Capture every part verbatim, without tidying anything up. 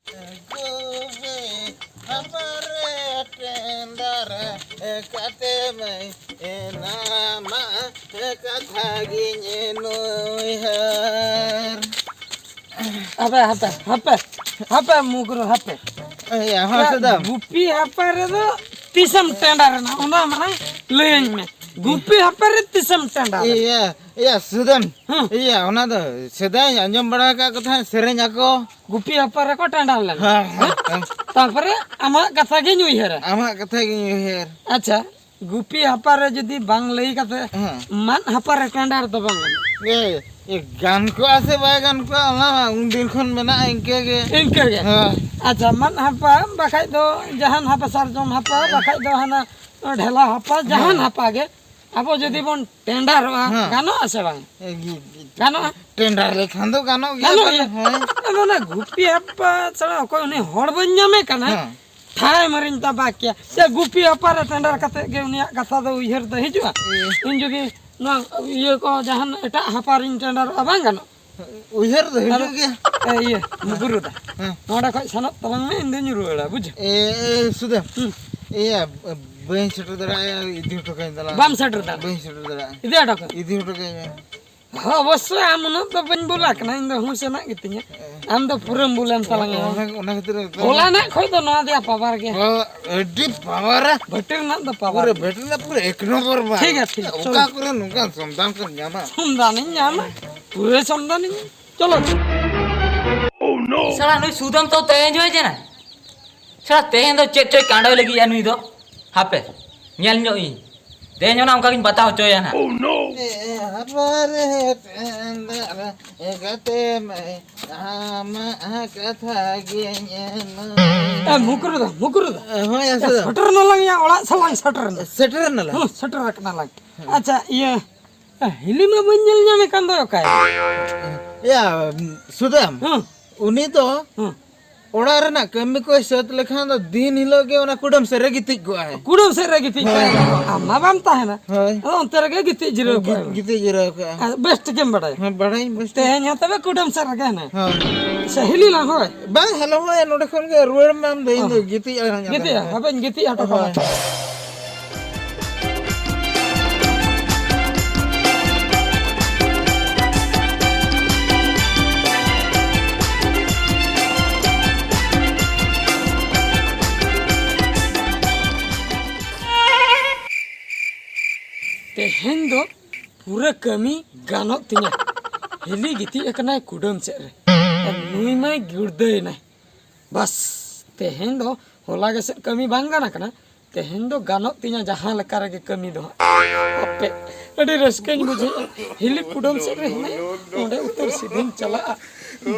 ᱜᱩᱯᱤ ᱦᱟᱯᱟᱨᱮ ᱴᱮᱸᱰᱟᱨ ᱠᱟᱛᱮ ᱢᱟᱹᱭ ᱮᱱᱟᱢᱟ ᱠᱟᱛᱷᱟ ᱜᱤᱧ ᱱᱩᱭᱦᱟᱹᱨ᱾ ᱦᱟᱯᱮ, ᱦᱟᱯᱮ, ᱦᱟᱯᱮ, ᱦᱟᱯᱮ, ᱢᱩᱠᱨᱩ, ᱦᱟᱯᱮ᱾ ᱮᱭᱟ, ᱦᱚᱸ, ᱥᱩᱫᱟᱢ᱾ ᱜᱩᱯᱤ ᱦᱟᱯᱟ ᱨᱮᱫᱚ ᱛᱤᱥᱮᱢ ᱴᱮᱸᱰᱟᱨ ᱮᱱᱟ, ᱚᱱᱟ ᱢᱟᱲᱟᱝ ᱞᱟᱹᱭᱟᱹᱧ ᱢᱮ᱾ ᱜᱩᱯᱤ ᱦᱟᱯᱟ ᱨᱮ ᱛᱤᱥᱮᱢ ᱴᱮᱸᱰᱟᱨ ᱮᱱᱟ? ᱤᱭᱟᱹ, ᱤᱭᱟᱹ, ᱥᱩᱫᱟᱢ᱾ ᱦᱮᱸ᱾ ᱤᱭᱟᱹ, ᱚᱱᱟ ᱫᱚ ᱥᱮᱫᱟᱭ ᱟᱸᱡᱚᱢ ᱵᱟᱲᱟ ᱟᱠᱟᱫ ᱠᱚ ᱛᱟᱦᱮᱸᱫ, ᱥᱮᱨᱮᱧ ᱟᱠᱚ᱾ ᱜᱩᱯᱤ ᱦᱟᱯᱟ ᱨᱮᱠᱚ ᱴᱮᱸᱰᱟᱨ ᱞᱮᱱᱟ᱾ ᱦᱮᱸ, ᱦᱮᱸ, ᱦᱮᱸ᱾ ᱛᱟᱨᱯᱚᱨᱮ ᱟᱢᱟᱜ ᱠᱟᱛᱷᱟ ᱜᱤᱧ ᱩᱭᱦᱟᱹᱨᱟ᱾ ᱟᱢᱟᱜ ᱠᱟᱛᱷᱟ ᱜᱤᱧ ᱩᱭᱦᱟᱹᱨ᱾ ᱟᱪᱪᱷᱟ, ᱜᱩᱯᱤ ᱦᱟᱯᱟ ᱨᱮ ᱡᱩᱫᱤ ᱵᱟᱝ ᱞᱟᱹᱭ ᱠᱟᱛᱮ ᱦᱮᱸ᱾ ᱢᱟᱫ ᱦᱟᱯᱟ ᱨᱮ ᱴᱮᱸᱰᱟᱨ ᱫᱚ ᱵᱟᱝ ᱜᱟᱱᱚᱜᱼᱟ᱾ ᱮ, ᱮ, ᱜᱟᱱ ᱠᱚᱜᱼᱟ ᱥᱮ ᱵᱟᱭ ᱜᱟᱱ ᱠᱚᱜᱼᱟ, ᱚᱱᱟ ᱢᱟ ᱩᱱᱫᱤᱱ ᱠᱷᱚᱱ ᱢᱮᱱᱟᱜᱼᱟ ᱤᱱᱠᱟᱹ ᱜᱮ᱾ ᱤᱱᱠᱟᱹ ᱜᱮ᱾ ᱦᱮᱸ᱾ ᱟᱪᱪᱷᱟ, ᱢᱟᱫ ᱦᱟᱯᱟ, ᱵᱟᱠᱷᱟᱡ ᱫᱚ ᱡᱟᱦᱟᱱ ᱦᱟᱯᱟ, ᱥᱟᱨᱡᱚᱢ ᱦᱟᱯᱟ, ᱵᱟᱠᱷᱟᱡ ᱫᱚ ᱦᱟᱱᱟ ᱰᱷᱮᱞᱟ ᱦᱟᱯᱟ, ᱡᱟᱦᱟᱱ ᱦᱮᱸ᱾ ᱦᱟᱯᱟ ᱜᱮ, ᱟᱵᱚ ᱡᱩᱫᱤ ᱵᱚᱱ ᱴᱮᱸᱰᱟᱨᱚᱜᱼᱟ, ᱦᱮᱸ᱾ ᱜᱟᱱᱚᱜᱼᱟ ᱥᱮ ᱵᱟᱝ? ᱮ, ᱜᱟᱱᱚᱜᱼᱟ? ᱴᱮᱸᱰᱟᱨ ᱞᱮᱠᱷᱟᱱ ᱫᱚ ᱜᱟᱱᱚᱜ ᱜᱮᱭᱟ ᱜᱟᱱᱚᱜ ᱯᱟᱞᱮ, ᱜᱮᱭᱟ᱾ ᱦᱮᱸ᱾ ᱟᱫᱚ ᱚᱱᱟ ᱜᱩᱯᱤ ᱦᱟᱯᱟ ᱪᱷᱟᱲᱟ ᱚᱠᱚᱭ ᱩᱱᱤ ᱦᱚᱲ ᱵᱟᱹᱧ ᱧᱟᱢᱮ ᱠᱟᱱᱟ᱾ ᱦᱮᱸ᱾ ᱴᱷᱟᱭ ᱢᱟᱹᱨᱤᱧ ᱛᱟᱵᱟᱠ ᱠᱮᱭᱟ᱾ ᱥᱮ ᱜᱩᱯᱤ ᱦᱟᱯᱟ ᱨᱮ ᱴᱮᱸᱰᱟᱨ ᱠᱟᱛᱮ ᱜᱮ ᱩᱱᱤᱭᱟᱜ ᱠᱟᱛᱷᱟ ᱫᱚ ᱩᱭᱦᱟᱹᱨ ᱫᱚ ᱦᱤᱡᱩᱜᱼᱟ᱾ ᱮ᱾ ᱤᱧ ᱡᱩᱫᱤ ᱱᱚᱣᱟ ᱤᱭᱟᱹ ᱠᱚ ᱡᱟᱦᱟᱱ ᱮᱴᱟᱜ ᱦᱟᱯᱟ ᱨᱤᱧ ᱴᱮᱸᱰᱟᱨᱚᱜᱼᱟ, ᱵᱟᱝ ᱜᱟᱱᱚᱜ? ᱩᱭᱦᱟᱹᱨ ᱫᱚ ᱦᱤᱡᱩᱜ ᱟᱫᱚ, ᱜᱮᱭᱟ᱾ ᱮ, ᱤᱭᱟᱹ, ᱜᱩᱨᱩ ᱫᱟ᱾ ᱦᱮᱸ᱾ ᱱᱚᱰᱮ ᱠᱷᱚᱡ ᱥᱮᱱᱚᱜ ᱛᱟᱞᱟᱝ ᱢᱮ, ᱤᱧ ᱫᱚᱧ ᱨᱩᱣᱟᱹᱲᱟ, ᱵᱩᱡᱷᱟᱹᱣ? ᱮ, ᱮ, ᱥᱩᱫᱟᱹ᱾ ᱦᱩᱸ᱾ ᱤᱭᱟᱹ, ᱵᱟᱹᱧ ᱥᱮᱴᱮᱨ ᱫᱟᱲᱮᱭᱟᱜᱼᱟ, ᱤᱫᱤ ᱦᱚᱴᱚ ᱠᱟᱹᱧ ᱛᱟᱞᱟᱝ᱾ ᱵᱟᱢ ᱥᱮᱴᱮᱨ ᱫᱟᱲᱮᱭᱟᱜᱼᱟ? ᱵᱟᱹᱧ ᱥᱮᱴᱮᱨ ᱫᱟᱲᱮᱭᱟᱜᱼᱟ᱾ ᱤᱫᱤ ᱦᱚᱴᱚ ᱠᱟᱜ᱾ ᱤᱫᱤ ᱦᱚᱴᱚ ᱠᱟᱹᱧ ᱢᱮ᱾ ᱦᱚᱸ, ᱚᱵᱚᱥᱥᱳᱭ ᱟᱢ ᱩᱱᱟᱹᱜ ᱫᱚ ᱵᱟᱹᱧ ᱵᱚᱞᱟ ᱠᱟᱱᱟ, ᱤᱧ ᱫᱚ ᱦᱩᱸᱥ ᱟᱱᱟᱜ ᱜᱮᱛᱤᱧᱟ᱾ ᱦᱮᱸ᱾ ᱟᱢ ᱫᱚ ᱯᱩᱨᱟᱹᱢ ᱵᱩᱞᱮᱱ ᱛᱟᱞᱟᱝᱟ᱾ ᱚᱱᱟ, ᱚᱱᱟ ᱠᱷᱟᱹᱛᱤᱨ ᱵᱚᱞᱟ ᱨᱮᱱᱟᱜ ᱠᱷᱚᱡ ᱫᱚ ᱱᱚᱣᱟ ᱫᱚᱭᱟ ᱯᱟᱣᱟᱨ ᱜᱮ᱾ ᱚ, ᱟᱹᱰᱤ ᱯᱟᱣᱟᱨᱟ᱾ ᱵᱷᱟᱹᱴᱤ ᱨᱮᱱᱟᱜ ᱫᱚ ᱯᱟᱣᱟᱨ ᱯᱩᱨᱟᱹ ᱜᱮ᱾ ᱵᱷᱟᱹᱴᱤ ᱨᱮᱱᱟᱜ ᱯᱩᱨᱟᱹ ᱮᱠ ᱱᱚᱢᱵᱚᱨ ᱢᱟᱞ᱾ ᱴᱷᱤᱠ ᱜᱮᱭᱟ, ᱴᱷᱤᱠ ᱜᱮᱭᱟ, ᱚᱠᱟ ᱪᱚᱞᱚ᱾ ᱠᱚᱨᱮ ᱱᱚᱝᱠᱟᱱ ᱥᱚᱱᱫᱷᱟᱱ ᱠᱚᱢ ᱧᱟᱢᱟ? ᱥᱚᱱᱫᱷᱟᱱᱤᱧ ᱧᱟᱢᱟ, ᱯᱩᱨᱟᱹ ᱥᱚᱱᱫᱷᱟᱱᱤᱧ᱾ ᱪᱚᱞᱚ᱾ ᱥᱟᱞᱟ ᱱᱩᱭ ᱥᱩᱫᱟᱢ ᱛᱚ ᱛᱮᱦᱮᱧ ᱦᱚᱸᱭ ᱡᱮᱱᱟ᱾ ᱥᱟᱞᱟ ᱛᱮᱦᱮᱧ ᱫᱚ ᱪᱮᱫ ᱪᱚᱭ ᱠᱟᱸᱰᱚᱭ ᱞᱟᱹᱜᱤᱫᱼᱟ ᱱᱩᱭ ᱫᱚ᱾ ᱦᱟᱯᱮ, ᱧᱮᱞ ᱧᱚᱜ ᱤᱧ᱾ ᱛᱮᱦᱮᱧ ᱚᱱᱟ ᱚᱱᱠᱟ ᱜᱤᱧ ᱵᱟᱛᱟᱣ ᱦᱚᱪᱚᱭᱟ ᱱᱟᱦᱟᱜ᱾ ᱮ, ᱦᱟᱯᱟᱨᱮ ᱴᱮᱸᱰᱟᱨ ᱠᱟᱛᱮ ᱢᱟᱹᱭ ᱟᱢᱟᱜ ᱠᱟᱛᱷᱟ ᱜᱤᱧ ᱮᱢᱟ᱾ ᱮ, ᱢᱩᱠᱨᱩ ᱫᱟ, ᱢᱩᱠᱨᱩ ᱫᱟ᱾ ᱦᱳᱭ, ᱮ, ᱟᱥᱚ ᱫᱟ᱾ ᱥᱮᱴᱮᱨ ᱱᱟᱞᱟᱝ ᱭᱟ, ᱚᱲᱟᱜ ᱥᱮᱫ ᱞᱟᱝ ᱥᱮᱴᱮᱨ ᱱᱟ᱾ ᱥᱮᱴᱮᱨ ᱱᱟᱞᱟᱝ? ᱦᱩᱸ, ᱥᱮᱴᱮᱨ ᱟᱠᱟᱱᱟ ᱞᱟᱝ᱾ ᱟᱪᱪᱷᱟ, ᱤᱭᱟᱹ, ᱮ, ᱦᱤᱞᱤ ᱢᱟ ᱵᱟᱹᱧ ᱧᱮᱞ ᱧᱟᱢᱮ ᱠᱟᱱ ᱫᱚ ᱚᱠᱟᱭ? ᱭᱟ, ᱥᱩᱫᱟᱢ᱾ ᱦᱩᱸ᱾ ᱩᱱᱤ ᱫᱚ ᱦᱩᱸ᱾ ᱚᱲᱟᱜ ᱨᱮᱱᱟᱜ ᱠᱟᱹᱢᱤ ᱠᱚᱭ ᱥᱟᱹᱛ ᱞᱮᱠᱷᱟᱱ ᱫᱚ ᱫᱤᱱ ᱦᱤᱞᱳᱜ ᱜᱮ ᱚᱱᱟ ᱠᱩᱰᱟᱹᱢ ᱥᱮᱫ ᱨᱮ ᱜᱤᱛᱤᱡ ᱠᱚᱜᱼᱟᱭ᱾ ᱠᱩᱰᱟᱹᱢ ᱥᱮᱫ ᱨᱮ ᱜᱤᱛᱤᱡ ᱠᱚᱜᱼᱟᱭ᱾ ᱦᱳᱭ᱾ ᱟᱢ ᱢᱟ ᱵᱟᱢ ᱛᱟᱦᱮᱱᱟ᱾ ᱦᱳᱭ᱾ ᱟᱫᱚ ᱚᱱᱛᱮ ᱨᱮᱜᱮ ᱜᱤᱛᱤᱡ ᱡᱤᱨᱟᱹᱣ ᱠᱚᱜᱼᱟᱭ᱾ ᱜᱤ-, ᱜᱤᱛᱤᱡ ᱡᱤᱨᱟᱹᱣ ᱠᱚᱜᱼᱟᱭ᱾ ᱟᱨ ᱵᱮᱥ ᱴᱷᱤᱠᱮᱢ ᱵᱟᱰᱟᱭᱟ᱾ ᱦᱮᱸ, ᱵᱟᱲᱟᱭᱟᱹᱧ ᱵᱮᱥ ᱴᱷᱤᱠ᱾ ᱛᱮᱦᱮᱧ ᱦᱚᱸ ᱛᱚᱵᱮ ᱠᱩᱰᱟᱹᱢ ᱥᱮᱫ ᱨᱮᱜᱮ ᱦᱮᱱᱟᱹᱧ᱾ ᱦᱳᱭ᱾ ᱥᱮ ᱦᱤᱞᱤ ᱞᱟᱝ ᱦᱳᱭ᱾ ᱵᱟᱝ, ᱟᱞᱚ ᱦᱳᱭ, ᱱᱚᱰᱮ ᱠᱷᱚᱱ ᱜᱮ ᱨᱩᱣᱟᱹᱲ ᱢᱮ ᱟᱢ ᱫᱚ, ᱤᱧ ᱫᱚ ᱚ᱾ ᱜᱤᱛᱤᱡ ᱟᱲᱟᱝ ᱜᱤᱛᱤᱡ, ᱟᱞᱮ᱾ ᱦᱟᱯᱮᱧ ᱜᱤᱛᱤᱡ ᱦᱚᱴᱚ ᱠᱟᱜᱼᱟ᱾ ᱦᱳᱭ᱾ ᱛᱮᱦᱮᱧ ᱫᱚ ᱯᱩᱨᱟᱹ ᱠᱟᱹᱢᱤ ᱜᱟᱱᱚᱜ ᱛᱤᱧᱟ᱾ ᱦᱤᱞᱤ ᱜᱤᱛᱤᱡ ᱟᱠᱟᱱᱟᱭ ᱠᱩᱰᱟᱹᱢ ᱥᱮᱫ ᱨᱮ᱾ ᱟᱨ ᱱᱩᱭ ᱢᱟᱭ ᱜᱩᱲᱫᱟᱹᱭᱮᱱᱟᱭ᱾ ᱵᱟᱥ, ᱛᱮᱦᱮᱧ ᱫᱚ ᱦᱚᱞᱟ ᱜᱮ ᱥᱮᱫ ᱠᱟᱹᱢᱤ ᱵᱟᱝ ᱜᱟᱱ ᱟᱠᱟᱱᱟ, ᱛᱮᱦᱮᱧ ᱫᱚ ᱜᱟᱱᱚᱜ ᱛᱤᱧᱟ ᱡᱟᱦᱟᱸ ᱞᱮᱠᱟ ᱨᱮᱜᱮ ᱠᱟᱹᱢᱤ ᱫᱚ ᱦᱟᱸᱜ᱾ ᱦᱟᱯᱮ, ᱟᱹᱰᱤ ᱨᱟᱹᱥᱠᱟᱹᱧ ᱵᱩᱡᱷᱟᱹᱣᱮᱫᱼᱟ᱾ ᱦᱤᱞᱤ ᱠᱩᱰᱟᱹᱢ ᱥᱮᱫ ᱨᱮ ᱦᱮᱱᱟᱭᱟ, ᱚᱸᱰᱮ ᱩᱛᱟᱹᱨ ᱥᱤᱫᱷᱟᱹᱧ ᱪᱟᱞᱟᱜᱼᱟ᱾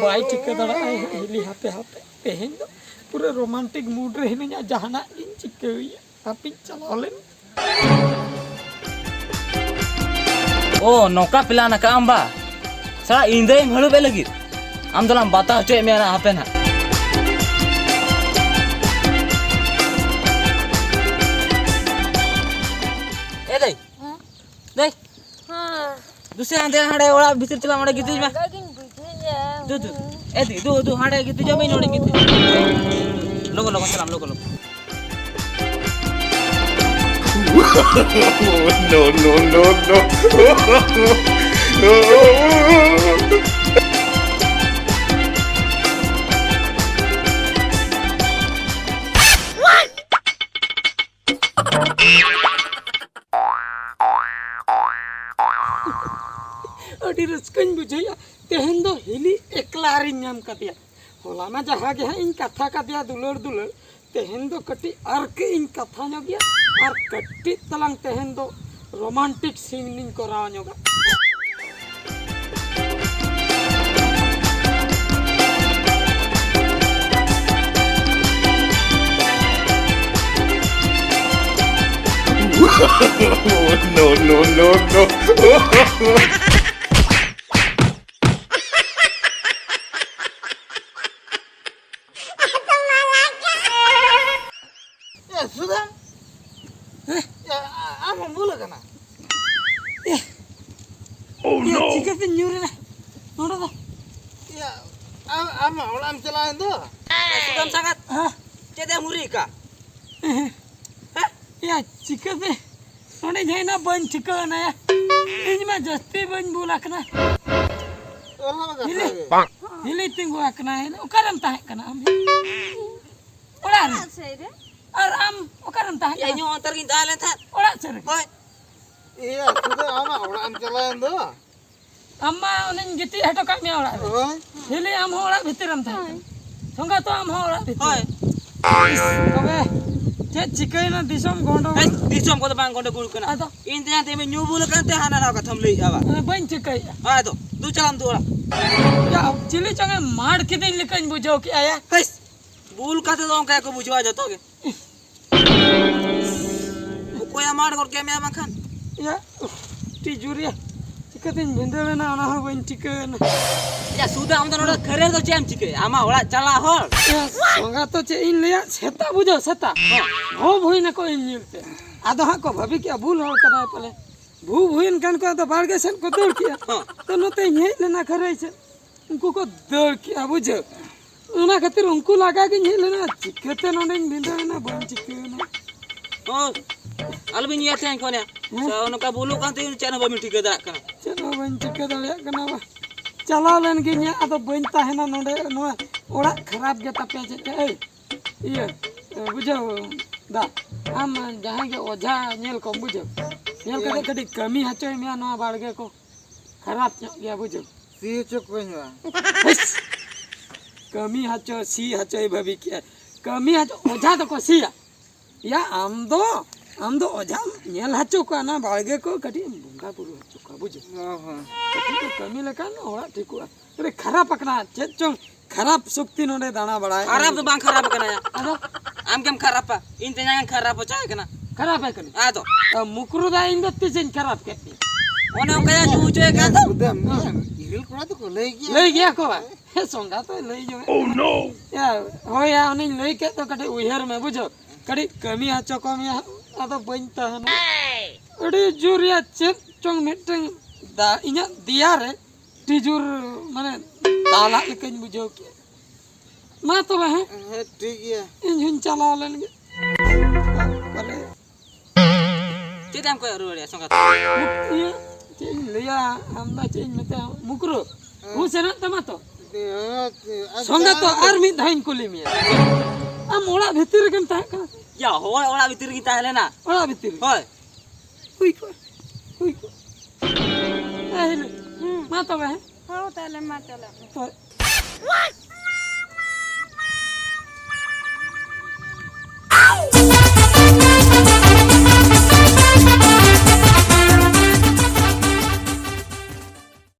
ᱵᱟᱭ ᱴᱷᱤᱠᱟᱹ ᱫᱟᱲᱮᱭᱟᱜᱼᱟᱭ ᱦᱟᱸᱜ ᱦᱤᱞᱤ, ᱦᱟᱯᱮ ᱦᱟᱯᱮ᱾ ᱛᱮᱦᱮᱧ ᱫᱚ ᱯᱩᱨᱟᱹ romantic mood ᱨᱮ ᱦᱤᱱᱟᱹᱧᱟ, ᱡᱟᱦᱟᱱᱟᱜ ᱜᱤᱧ ᱪᱤᱠᱟᱹᱭᱟ᱾ ᱦᱟᱯᱮᱧ ᱪᱟᱞᱟᱣ ᱞᱮᱱ᱾ ᱳ, ᱱᱚᱝᱠᱟ plan ᱟᱠᱟᱫ ᱟᱢ ᱵᱟ? ᱥᱟᱞᱟ, ᱤᱧ ᱫᱚ ᱮᱢ ᱦᱟᱹᱲᱩᱵ ᱮ ᱞᱟᱹᱜᱤᱫ᱾ ᱟᱢ ᱫᱚᱞᱟᱝ ᱵᱟᱛᱟ ᱦᱚᱪᱚᱭᱮᱫ ᱢᱮᱭᱟ ᱱᱟ, ᱦᱟᱯᱮ ᱱᱟᱦᱟᱜ᱾ ᱮ ᱫᱟᱹᱭ, ᱦᱮᱸ? ᱫᱟᱹᱭ, ᱦᱮᱸ᱾ ᱫᱩᱥᱮ ᱦᱟᱸᱰᱮ, ᱦᱟᱸᱰᱮ ᱚᱲᱟᱜ ᱵᱷᱤᱛᱤᱨ ᱪᱟᱞᱟᱜ, ᱚᱸᱰᱮ ᱜᱤᱛᱤᱡ ᱢᱮ᱾ ᱞᱟᱸᱜᱟ ᱜᱤᱧ ᱵᱩᱡᱷᱟᱹᱣᱮᱫᱼᱟ᱾ ᱫᱩ, ᱫᱩ᱾ ᱮ ᱫᱤ, ᱫᱩ, ᱫᱩ, ᱦᱟᱸᱰᱮ ᱜᱤᱛᱤᱡᱚᱜ ᱢᱮ, ᱤᱧ ᱱᱚᱸᱰᱮ ᱜᱤᱛᱤᱡ᱾ ᱞᱚᱜᱚ, ᱞᱚᱜᱚ, ᱪᱟᱞᱟᱜ ᱟᱢ, ᱞᱚᱜᱚ, ᱞᱚᱜᱚ᱾ No, no, no, no. ᱟᱹᱰᱤ ᱨᱟᱹᱥᱠᱟᱹᱧ ᱵᱩᱡᱷᱟᱹᱣᱮᱫᱼᱟ᱾ ᱛᱮᱦᱮᱧ ᱫᱚ ᱦᱤᱞᱤ ᱮᱠᱞᱟ ᱨᱤᱧ ᱧᱟᱢ ᱠᱟᱫᱮᱭᱟ᱾ ᱦᱚᱞᱟ ᱢᱟ ᱡᱟᱦᱟᱸ ᱜᱮ ᱦᱟᱸᱜ ᱤᱧ ᱠᱟᱛᱷᱟ ᱠᱟᱫᱮᱭᱟ ᱫᱩᱞᱟᱹᱲ ᱫᱩᱞᱟᱹᱲ, ᱛᱮᱦᱮᱧ ᱫᱚ ᱠᱟᱹᱴᱤᱡ ᱟᱨ ᱠᱟᱹᱡ ᱤᱧ ᱠᱟᱛᱷᱟ ᱧᱚᱜ ᱜᱮᱭᱟ ᱟᱨ ᱠᱟᱹᱴᱤᱡ ᱛᱟᱞᱟᱝ ᱛᱮᱦᱮᱧ ᱫᱚ romantic scene ᱤᱧ ᱠᱚᱨᱟᱣ ᱧᱚᱜᱟ᱾ No, no, no, no. ᱟᱢ, ᱟᱢ ᱚᱲᱟᱜ ᱮᱢ ᱪᱟᱞᱟᱣᱮᱱ ᱫᱚ? ᱥᱩᱫᱟᱢ ᱥᱟᱸᱜᱟᱛ, ᱦᱮᱸ᱾ ᱪᱮᱫ ᱮᱢ ᱦᱩᱨᱤ ᱟᱠᱟᱫ? ᱦᱮᱸ? ᱭᱟ, ᱪᱤᱠᱟᱹᱛᱮ ᱱᱚᱰᱮ ᱦᱮᱡ ᱮᱱᱟ ᱵᱟᱹᱧ ᱴᱷᱤᱠᱟᱹ ᱮᱱᱟ ᱭᱟ᱾ ᱤᱧ ᱢᱟ ᱡᱟᱹᱥᱛᱤ ᱵᱟᱹᱧ ᱵᱩᱞ ᱟᱠᱟᱱᱟ᱾ ᱚᱱᱟ ᱢᱟ ᱠᱟᱛᱷᱟ ᱦᱤᱞᱤ, ᱜᱮ᱾ ᱦᱤᱞᱤ ᱛᱤᱸᱜᱩ ᱟᱠᱟᱱᱟ᱾ ᱚᱠᱟᱨᱮᱢ ᱛᱟᱦᱮᱸ ᱠᱟᱱᱟ ᱟᱢ? ᱚᱲᱟᱜ ᱨᱮ᱾ ᱚᱲᱟᱜ ᱥᱮᱫ ᱨᱮ᱾ ᱟᱨ ᱟᱢ ᱚᱠᱟᱨᱮᱢ ᱛᱟᱦᱮᱸ ᱠᱟᱱᱟ? ᱤᱧ ᱦᱚᱸ ᱚᱱᱛᱮ ᱨᱮᱜᱤᱧ ᱛᱟᱦᱮᱸ ᱞᱮᱱ ᱛᱟᱦᱮᱸᱫ᱾ ᱚᱲᱟᱜ ᱥᱮᱫ ᱨᱮ᱾ ᱦᱳᱭ᱾ ᱤᱭᱟᱹ, ᱥᱩᱫᱷᱟᱹ ᱟᱢᱟᱜ ᱚᱲᱟᱜ ᱮᱢ ᱪᱟᱞᱟᱣᱮᱱ ᱫᱚ᱾ ᱟᱢ ᱢᱟ ᱚᱱᱮᱧ ᱜᱤᱛᱤᱡ ᱦᱚᱴᱚ ᱠᱟᱜ ᱢᱮᱭᱟ ᱚᱲᱟᱜ ᱨᱮ᱾ ᱦᱳᱭ᱾ ᱦᱤᱞᱤ ᱟᱢ ᱦᱚᱸ ᱚᱲᱟᱜ ᱵᱷᱤᱛᱤᱨ ᱨᱮᱢ ᱛᱟᱦᱮᱸ ᱠᱟᱱᱟ᱾ ᱦᱳᱭ᱾ ᱥᱚᱸᱜᱮ ᱛᱚ ᱟᱢ ᱦᱚᱸ ᱚᱲᱟᱜ ᱵᱷᱤᱛᱤᱨ᱾ ᱦᱳᱭ᱾ ᱛᱚᱵᱮ ᱪᱮᱫ ᱪᱤᱠᱟᱹᱭᱮᱱᱟ ᱫᱤᱥᱚᱢ ᱜᱚᱱᱰᱚᱜᱳᱞ? ᱦᱮᱸ, ᱫᱤᱥᱚᱢ ᱠᱚᱫᱚ ᱵᱟᱝ ᱜᱚᱱᱰᱚᱜᱳᱞ ᱠᱟᱱᱟ᱾ ᱟᱫᱚ? ᱤᱧ ᱛᱮ ᱛᱮᱢᱮ ᱧᱩ ᱵᱩᱞ ᱟᱠᱟᱱ ᱛᱮ ᱦᱟᱱᱟ ᱱᱟᱣᱟ ᱠᱟᱛᱷᱟᱢ ᱞᱟᱹᱭᱮᱜᱼᱟ ᱵᱟ? ᱮ, ᱵᱟᱹᱧ ᱪᱤᱠᱟᱹᱭᱮᱜᱼᱟ᱾ ᱟᱫᱚ, ᱫᱩ ᱪᱟᱞᱟᱢ ᱫᱩ ᱚᱲᱟᱜ᱾ ᱭᱟ, ᱪᱤᱞᱤ ᱪᱚᱝ ᱮ ᱢᱟᱲ ᱠᱤᱫᱤᱧ ᱞᱮᱠᱟᱧ ᱵᱩᱡᱷᱟᱹᱣ ᱠᱮᱜᱼᱟ ᱭᱟ᱾ ᱦᱮᱸᱥ, ᱵᱩᱞ ᱠᱟᱛᱮ ᱫᱚ ᱚᱱᱠᱟ ᱜᱮᱠᱚ ᱵᱩᱡᱷᱟᱹᱣᱟ ᱡᱚᱛᱚ ᱜᱮ᱾ ᱚᱠᱚᱭᱟᱜ ᱢᱟᱲ ᱜᱚᱫ ᱠᱮᱫ ᱢᱮᱭᱟ ᱵᱟᱝᱠᱷᱟᱱ? ᱭᱟ, ᱩᱯᱷ, ᱟᱹᱰᱤ ᱡᱳᱨ ᱭᱟ᱾ ᱪᱤᱠᱟᱹᱛᱤᱧ ᱵᱷᱤᱸᱫᱟᱹᱲ ᱮᱱᱟ, ᱚᱱᱟ ᱦᱚᱸ ᱵᱟᱹᱧ ᱴᱷᱤᱠᱟᱹ ᱮᱱᱟ᱾ ᱭᱟ, ᱥᱩᱫᱷᱟᱹ ᱟᱢ ᱫᱚ ᱱᱚᱰᱮ ᱠᱷᱟᱹᱨᱟᱹᱭ ᱫᱚ ᱪᱮᱫ ᱮᱢ ᱪᱤᱠᱟᱹᱭᱟ? ᱟᱢᱟᱜ ᱚᱲᱟᱜ ᱪᱟᱞᱟᱜ ᱦᱚᱲ᱾ ᱭᱟ, ᱥᱚᱸᱜᱟ ᱛᱚ ᱪᱮᱫ ᱤᱧ ᱞᱟᱹᱭᱟ, ᱥᱮᱛᱟ ᱵᱩᱡᱷᱟᱹᱣ, ᱥᱮᱛᱟ᱾ ᱦᱮᱸ᱾ ᱵᱷᱚᱵ ᱦᱩᱭ ᱱᱟᱠᱚ ᱤᱧ ᱧᱮᱞᱛᱮ᱾ ᱟᱫᱚ ᱦᱟᱸᱜ ᱠᱚ ᱵᱷᱟᱹᱵᱤ ᱠᱮᱜᱼᱟ, ᱵᱷᱩᱞ ᱦᱚᱲ ᱠᱟᱱᱟᱭ ᱯᱟᱞᱮ᱾ ᱵᱷᱩᱵ ᱦᱩᱭᱮᱱ ᱠᱷᱟᱱ ᱠᱚ ᱟᱫᱚ ᱵᱟᱲᱜᱮ ᱥᱮᱫ ᱠᱚ ᱫᱟᱹᱲ ᱠᱮᱜᱼᱟ᱾ ᱦᱮᱸ᱾ ᱛᱚ ᱱᱚᱛᱮᱧ ᱦᱮᱡ ᱞᱮᱱᱟ ᱠᱷᱟᱹᱨᱟᱹᱭ ᱥᱮᱫ᱾ ᱩᱱᱠᱩ ᱠᱚ ᱫᱟᱹᱲ ᱠᱮᱜᱼᱟ, ᱵᱩᱡᱷᱟᱹᱣ᱾ ᱚᱱᱟ ᱠᱷᱟᱹᱛᱤᱨ ᱩᱱᱠᱩ ᱞᱟᱜᱟ ᱜᱤᱧ ᱦᱮᱡ ᱞᱮᱱᱟ᱾ ᱪᱤᱠᱟᱹᱛᱮ ᱱᱚᱰᱮᱧ ᱵᱷᱤᱸᱫᱟᱹᱲ ᱮᱱᱟ, ᱵᱟᱹᱧ ᱪᱤᱠᱟᱹ ᱮᱱᱟ᱾ ᱚ, ᱟᱞᱚᱵᱤᱱ ᱧᱮᱞ ᱛᱟᱦᱮᱸ ᱠᱚᱱᱮ᱾ ᱦᱮᱸ? ᱥᱮ ᱚᱱᱠᱟ ᱵᱩᱞᱩᱜ ᱠᱟᱱ ᱛᱮ ᱪᱮᱫ ᱦᱚᱸ ᱵᱟᱹᱵᱤᱱ ᱴᱷᱤᱠᱟᱹ ᱫᱟᱲᱮᱭᱟᱜ ᱠᱟᱱᱟ᱾ ᱪᱮᱫ ᱦᱚᱸ ᱵᱟᱹᱧ ᱴᱷᱤᱠᱟᱹ ᱫᱟᱲᱮᱭᱟᱜ ᱠᱟᱱᱟ ᱵᱟ᱾ ᱪᱟᱞᱟᱣ ᱞᱮᱱ ᱜᱤᱧ ᱦᱟᱸᱜ, ᱟᱫᱚ ᱵᱟᱹᱧ ᱛᱟᱦᱮᱱᱟ ᱱᱚᱰᱮ᱾ ᱱᱚᱣᱟ ᱚᱲᱟᱜ ᱠᱷᱟᱨᱟᱯ ᱜᱮ ᱛᱟᱯᱮᱭᱟ ᱪᱮᱫ ᱪᱚ᱾ ᱮᱭ, ᱤᱭᱟᱹ, ᱵᱩᱡᱷᱟᱹᱣ ᱫᱟ, ᱟᱢ ᱡᱟᱦᱟᱸᱭ ᱜᱮ ᱚᱡᱷᱟ ᱧᱮᱞ ᱠᱚᱢ, ᱵᱩᱡᱷᱟᱹᱣ᱾ ᱧᱮᱞ ᱠᱟᱛᱮ ᱠᱟᱹᱴᱤᱡ ᱠᱟᱹᱢᱤ ᱦᱚᱪᱚᱭ ᱢᱮᱭᱟ ᱱᱚᱣᱟ ᱵᱟᱲᱜᱮ ᱠᱚ᱾ ᱠᱷᱟᱨᱟᱯ ᱧᱚᱜ ᱜᱮᱭᱟ, ᱵᱩᱡᱷᱟᱹᱣ᱾ ᱥᱤ ᱦᱚᱪᱚ ᱠᱚᱣᱟᱹᱧ ᱵᱟ᱾ ᱦᱩᱥ! ᱠᱟᱹᱢᱤ ᱦᱚᱪᱚ, ᱥᱤ ᱦᱚᱪᱚᱭ ᱵᱷᱟᱹᱵᱤ ᱠᱮᱜᱼᱟ᱾ ᱠᱟᱹᱢᱤ ᱦᱚᱪᱚ, ᱚᱡᱷᱟ ᱫᱚᱠᱚ ᱥᱤᱭᱟ᱾ ᱭᱟ, ᱟᱢ ᱫᱚ, ᱟᱢ ᱫᱚ ᱚᱡᱷᱟᱢ ᱧᱮᱞ ᱦᱚᱪᱚ ᱠᱚᱣᱟ, ᱚᱱᱟ ᱵᱟᱲᱜᱮ ᱠᱚ ᱠᱟᱹᱴᱤᱡ ᱮᱢ ᱵᱚᱸᱜᱟ ᱵᱩᱨᱩ ᱦᱚᱪᱚ ᱠᱚᱣᱟ, ᱵᱩᱡᱷᱟᱹᱣ᱾ ᱚ ᱦᱚᱸ᱾ ᱠᱟᱹᱴᱤᱡ ᱠᱚ ᱠᱟᱹᱢᱤ ᱞᱮᱠᱷᱟᱱ ᱚᱲᱟᱜ ᱴᱷᱤᱠᱚᱜᱼᱟ᱾ ᱟᱹᱰᱤ ᱠᱷᱟᱨᱟᱯ ᱟᱠᱟᱱᱟ, ᱪᱮᱫ ᱪᱚᱝ ᱠᱷᱟᱨᱟᱯ ᱥᱚᱠᱛᱤ ᱱᱚᱰᱮ ᱫᱟᱬᱟ ᱵᱟᱲᱟᱭ᱾ ᱠᱷᱟᱨᱟᱯ ᱫᱚ ᱵᱟᱝ ᱠᱷᱟᱨᱟᱯ ᱟᱠᱟᱱᱟ ᱭᱟ᱾ ᱟᱫᱚ? ᱟᱢ ᱜᱮᱢ ᱠᱷᱟᱨᱟᱯᱟ, ᱤᱧ ᱛᱮᱧᱟᱝ ᱮᱢ ᱠᱷᱟᱨᱟᱯ ᱦᱚᱪᱚᱭ ᱠᱟᱱᱟ᱾ ᱠᱷᱟᱨᱟᱯ ᱟᱭ ᱠᱟᱱᱟ? ᱟᱫᱚ? ᱟ, ᱢᱩᱠᱨᱩ ᱫᱟ, ᱤᱧ ᱫᱚ ᱛᱤᱥᱤᱧ ᱠᱷᱟᱨᱟᱯ ᱠᱮᱫ ᱢᱮᱭᱟ? ᱚᱱᱮ ᱚᱱᱠᱟ ᱭᱟ ᱧᱩ ᱦᱚᱪᱚᱭ ᱠᱟᱱ ᱫᱚ᱾ ᱥᱩᱫᱟᱹᱢ, ᱦᱮᱸ᱾ ᱤᱨᱤᱞ ᱠᱚᱲᱟ ᱫᱚᱠᱚ ᱞᱟᱹᱭ ᱜᱮᱭᱟ᱾ ᱞᱟᱹᱭ ᱜᱮᱭᱟ ᱠᱚ ᱵᱟ? ᱦᱮᱸ, ᱥᱚᱸᱜᱟ ᱛᱚᱭ ᱞᱟᱹᱭ ᱡᱚᱝ ᱮᱫ ᱠᱟᱱᱟ᱾ ᱭᱟ, ᱦᱳᱭ ᱭᱟ, ᱚᱱᱮᱧ ᱞᱟᱹᱭ ᱠᱮᱫ ᱫᱚ ᱠᱟᱹᱴᱤᱡ ᱩᱭᱦᱟᱹᱨ ᱢᱮ, ᱵᱩᱡᱷᱟᱹᱣ᱾ ᱠᱟᱹᱴᱤᱡ ᱠᱟᱹᱢᱤ ᱦᱚᱪᱚ ᱠᱚᱢ ᱭᱟ, ᱟᱫᱚ ᱵᱟᱹᱧ ᱛᱟᱦᱮᱱᱟ᱾ ᱟᱹᱰᱤ ᱡᱳᱨ ᱭᱟ, ᱪᱮᱫ ᱪᱚᱝ ᱢᱤᱫᱴᱟᱝ ᱫᱟ-, ᱤᱧᱟᱹᱜ ᱫᱮᱭᱟ ᱨᱮ ᱟᱹᱰᱤ ᱡᱳᱨ, ᱢᱟᱱᱮ, ᱛᱟᱞᱟᱜ ᱞᱮᱠᱟᱧ ᱵᱩᱡᱷᱟᱹᱣ ᱠᱮᱫ᱾ ᱢᱟ ᱛᱚᱵᱮ, ᱦᱮᱸ? ᱦᱮᱸ, ᱴᱷᱤᱠ ᱜᱮᱭᱟ᱾ ᱤᱧ ᱦᱚᱸᱧ ᱪᱟᱞᱟᱣ ᱞᱮᱱ ᱜᱮ᱾ ᱚᱠᱟᱨᱮ? ᱪᱮᱫ ᱮᱢ ᱠᱚᱭᱚᱜ ᱨᱩᱣᱟᱹᱲᱮᱜᱼᱟ ᱥᱚᱸᱜᱟᱛ? ᱤᱭᱟᱹ, ᱪᱮᱫ ᱤᱧ ᱞᱟᱹᱭᱟ, ᱟᱢ ᱫᱚ ᱪᱮᱫ ᱤᱧ ᱢᱮᱛᱟᱭᱟ, ᱢᱩᱠᱨᱩ? ᱦᱮᱸ᱾ ᱦᱩᱸ, ᱥᱮᱱᱚᱜ ᱛᱟᱢᱟ ᱛᱚ? ᱦᱮᱸ, ᱦᱮᱸ, ᱥᱚᱸᱜᱟᱛ ᱛᱚ, ᱟᱨ ᱢᱤᱫ ᱫᱷᱟᱣ ᱤᱧ ᱠᱩᱞᱤ ᱢᱮᱭᱟ᱾ ᱟᱢ ᱚᱲᱟᱜ ᱵᱷᱤᱛᱤᱨ ᱨᱮᱜᱮᱢ ᱛᱟᱦᱮᱸ ᱠᱟᱱᱟ ᱥᱮ? ᱭᱟ, ᱦᱳᱭ, ᱚᱲᱟᱜ ᱵᱷᱤᱛᱤᱨ ᱨᱮᱜᱮᱧ ᱛᱟᱦᱮᱸ ᱞᱮᱱᱟ᱾ ᱚᱲᱟᱜ ᱵᱷᱤᱛᱤᱨ ᱨᱮ? ᱦᱳᱭ᱾ ᱦᱩᱭ ᱠᱚᱜᱼᱟ, ᱦᱩᱭ ᱠᱚᱜᱼᱟ᱾ ᱛᱟᱦᱮᱸ ᱞᱮᱱᱟ᱾ ᱦᱩᱸ᱾ ᱢᱟ ᱛᱚᱵᱮ, ᱦᱮᱸ? ᱦᱳᱭ, ᱛᱟᱦᱞᱮ ᱢᱟ ᱪᱟᱞᱟᱜ ᱢᱮ᱾ ᱦᱳᱭ᱾